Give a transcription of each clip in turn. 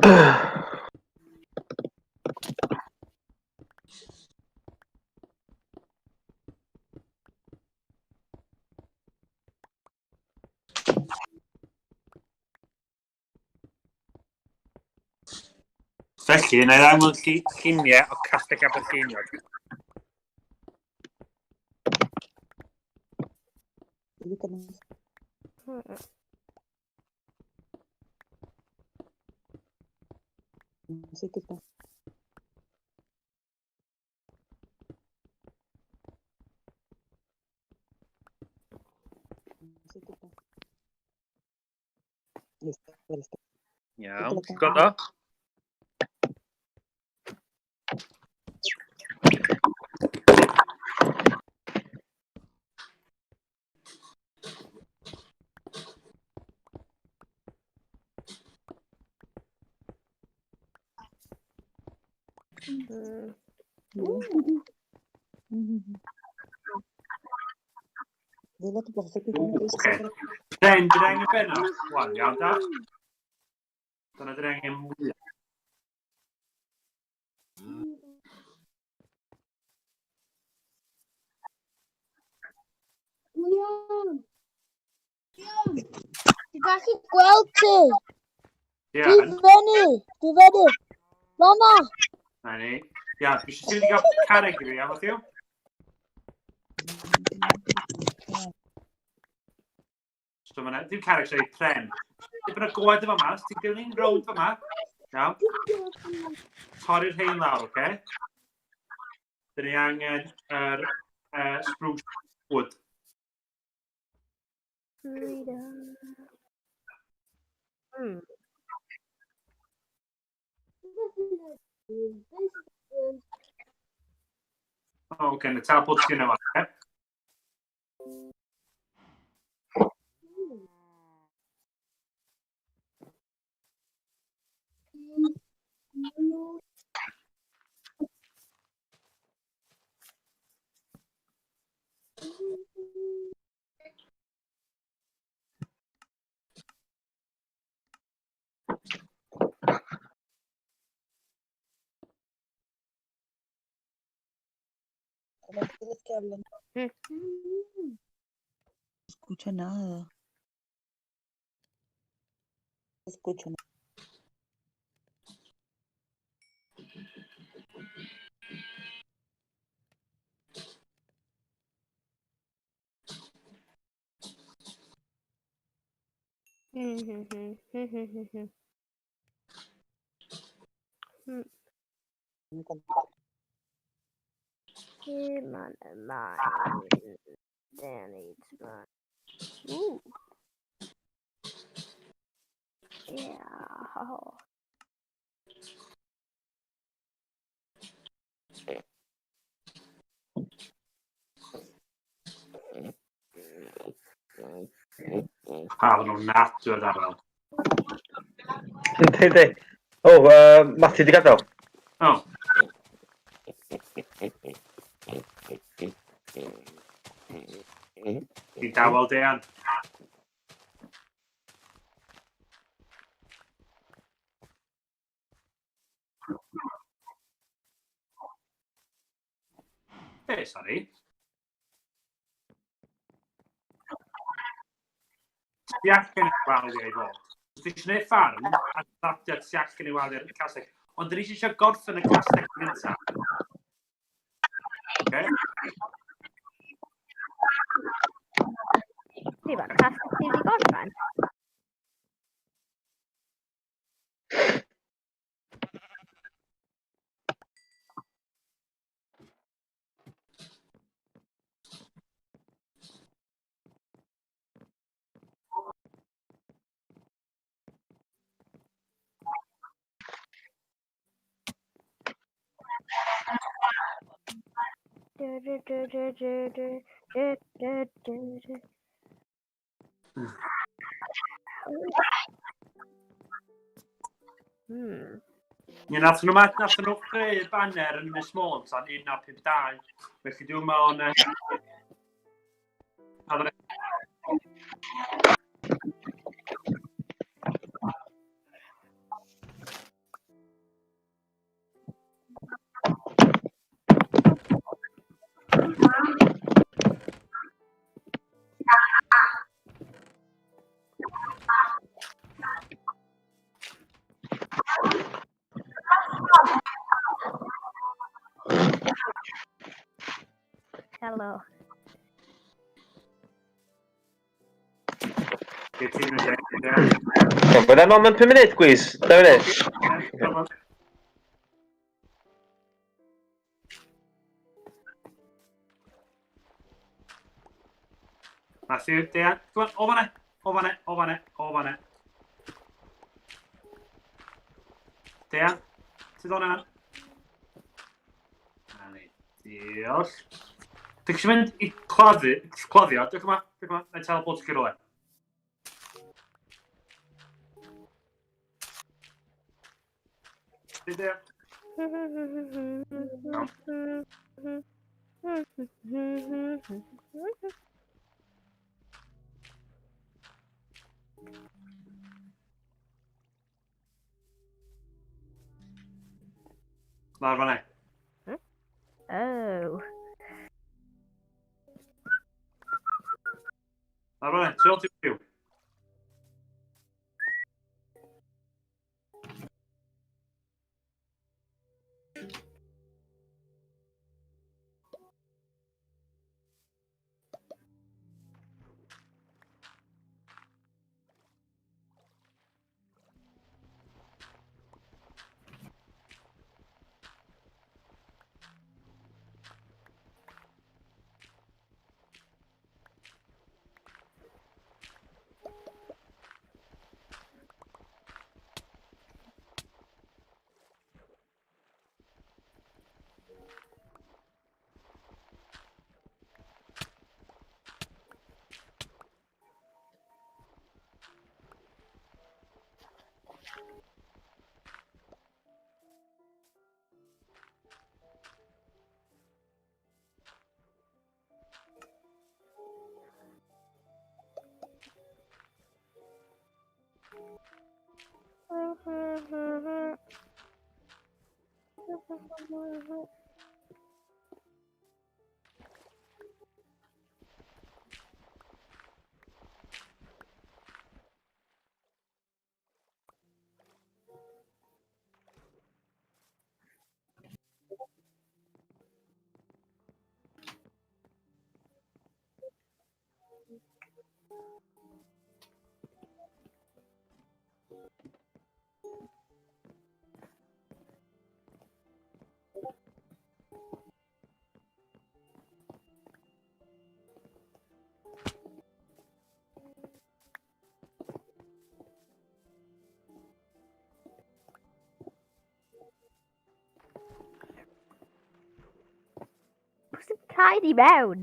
Felly, na i ddangos lluniau o Castell Aberlleiniog. Iawn, ti'n gweld o? Oce. Pren, dyn angen bennaf. Wan, iawn, da. Dyna dyn angen mwyaf. William! William! Dwi'n gallu gweld ti! Iawn. Dwi fyny! Dwi fyny! Mama! Na ni. Iawn, dwi eisiau ti gael carreg i fi, iawn, Matthew? So mae'n dim carreg, sorry, pren. Dipyn o goed efo yma, ti'n dilyn rownd fyma. Iawn. Torri'r rhain lawr, oce? Okay? Dyn ni angen yr spruce wood. Freedom. O, oce, okay, na teleport gyda fo, oce? Hola, ¿tienes que hablar? Mm. No escucho nada. No escucho nada. Him on mine. Danny's mine. Ooh. Yeah. Hafn o'n nadw ar arall. Yndi, yndi. O, oh, Matty di gadael. O. Ti'n dawel, Dean. Be, sori? Tu allan i'r waliau i fod. Os ti eisiau gwneud ffarm, a adio tu allan i waliau'r castell. Ond dyn ni eisiau gorffen y castell gyntaf. Okay? Ti fel castell ti wedi gorffen? Du, du, du, du, du, du, du, du, du, du. Ie, nath nhw, nath nhw creu banner yn Ynys Môn tan 1952. Felly dwi'n meddwl yn... Helo. Ge ti'n mynd e? Iawn, Fydda nôl mewn 5 munud, gwis. 2 munud. Matthew, Dean, come on, o fanna, o fanna, o fanna, o fanna. Dean, ti ddod yna? Na ni, diolch. Dwi'n eisiau mynd i claddu, claddio, diolch yma, diolch yma, na i teleport i rhywle. Ti Dean? Lawr fan'na. Oh. Lawr fan'na, tu ôl ti byw. Pwy sy'n cael i mewn?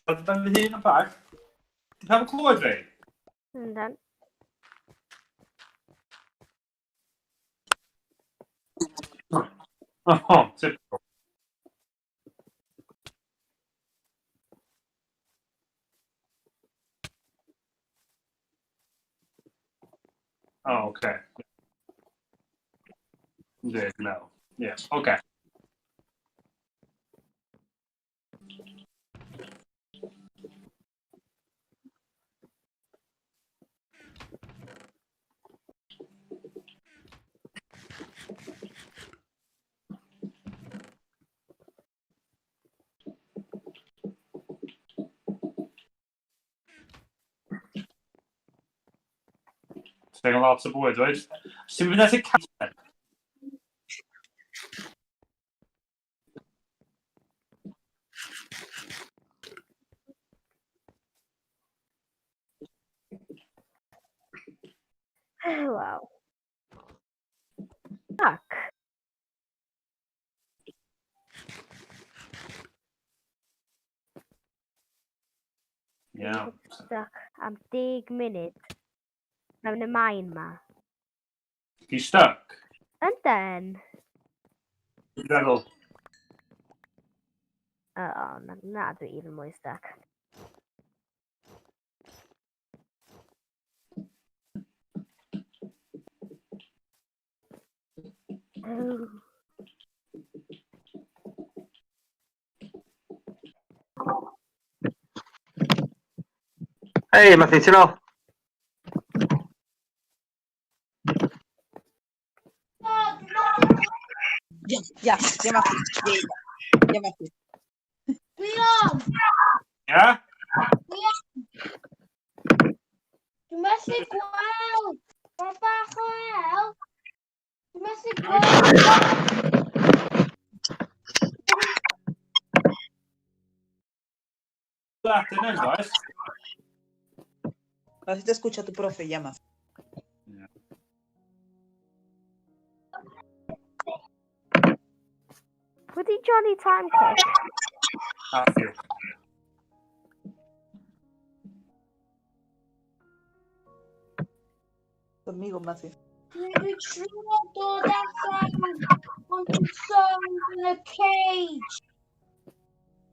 Siarad amdan fy hun yn bach. Ti'n pam clywed fi? Yndan. Oh, typical. Oh, okay. Yndi, dwi'n meddwl. Ie, oce. Ti'n gael lot o bwyd, oed? Ti'n mynd at y canser? Wow. Fuck. Iawn. Stuck am 10 munud mewn y maen ma. Ti stuck? Yndyn. Dwi'n feddwl. O, na, na, dwi even mwy stuck. Oh. Hei, Matthew, ti'n ôl? Ya, ya, ya me fui. Ya, ya, ya me fui. Gwion! Ia? Dwi'n methu gweld! Mae bach o el. Dwi'n methu gweld! That yn yn, does? Así te escucha tu profe, llama. Wedi Johnny time kick? Matthew. Tu amigo, Matthew. Dwi'n trio dod allan, ond dwi'n sownd yn y cage.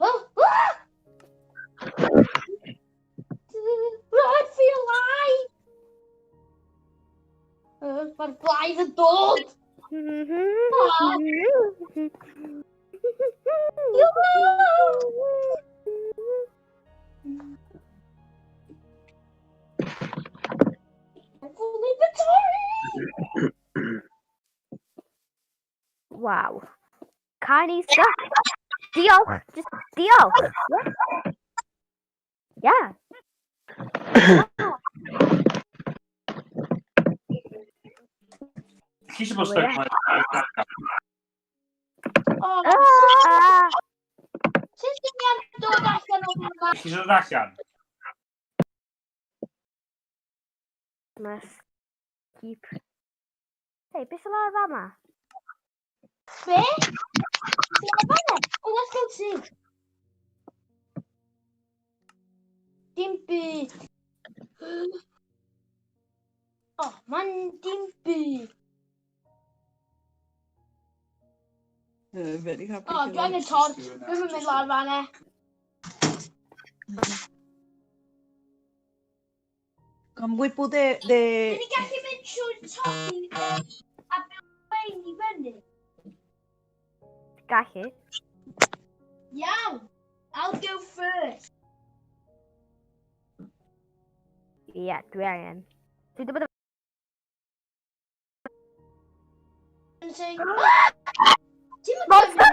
Oh, ah! Run for your life! Mae'r blaidd yn dod! Full inventory! Wow. Chinese stuff. Diolch. Just diolch. Yeah. Yeah. Chi eisiau bod stuck mewn? Oh, Ah! sut ydyn ni am dod allan o hwnna? Chi eisiau dod allan? Must keep. Hey, beth sy'n lawr fama? Be? Ti'n fanna? Oh, let's go see. Dim byd. Oh, man, dim byd. Very happy. Oh, dwi angen torch. Dwi'n mynd lawr fanna. Can we put the Dyn ni gallu mynd trwy'r top i a byw i fyny. Gallu. Iawn. I'll go first. Ie, yeah, dwi angen. Dwi wedi bod yn And say, ah! Ti'n mynd Oce.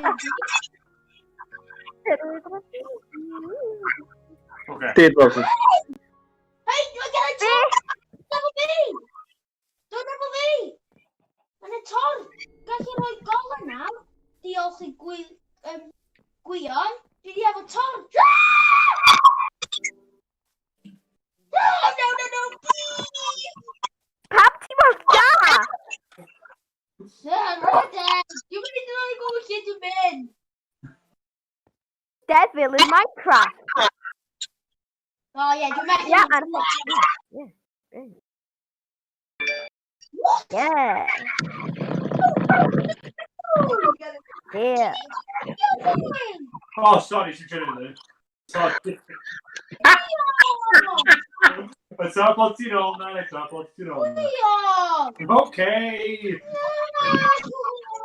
Dead Robson. Hei, dwi'n gael y torch! Dod efo fi! Dod efo fi! Mae'n y torch! Gallu rhoi gol yna. Diolch i gwy, Gwion. Dwi wedi efo torch. Ah! No, no, no, no, please! Pam ti mor da? Sir, rydyn! Dwi'n mynd i ddod i gwybod lle dwi'n mynd. Devil in Minecraft. O ie, dwi'n methu. Yeah, and yeah. Yeah. Yeah. Oh, sorry, sy'n trio neud. Sorry. It's not bod ti'n ôl na, it's not bod ti'n ôl na. Diolch! Okay. Na!